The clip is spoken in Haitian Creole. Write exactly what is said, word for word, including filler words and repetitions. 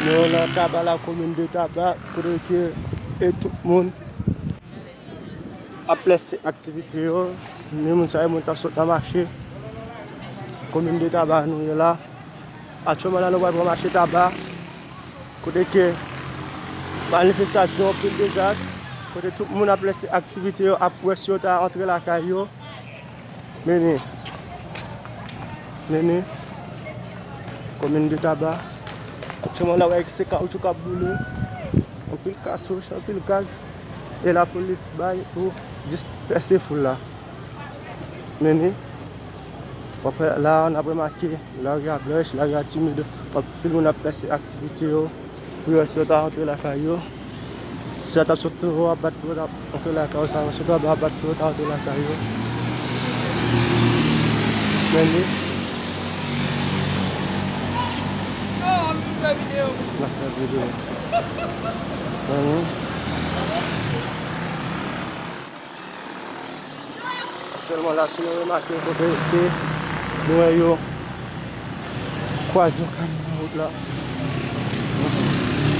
Nou nan Taba, la komin de Taba, kote ke e tout moun ap lèse aktivite yo. Men moun sa yo, moun k ap sot nan mache. Komin de Taba nou ye la. Aktyèlman la, nou pral pran mache Taba. Kote ke manifestasyon, pil dezas. Kote tout moun ap lèse aktivite yo, ap wè si yo ta antre lakay yo. Meni. Meni. Komin de Taba. Aktyèlman la, wè se kawoutchou k ap boule. Anpil katouch, anpil gaz. E lapolis bay pou dispèse foul la. Meni. W ap wè la, n ap remake lari a blanch, lari a timid. Anpil moun ap lèse aktivite yo. Pou yo, si yo ta rantre lakay yo. Si sa t ap sot anwo, ap bat pou yo ta rantre lakay yo. Sa sot anba, ap bat pou yo ta rantre lakay yo. Men li. N ap fè videyo. Men li. Aktyèlman la, si nou remake kote ke nou wè yo kwaze yon kamyon nan wout la.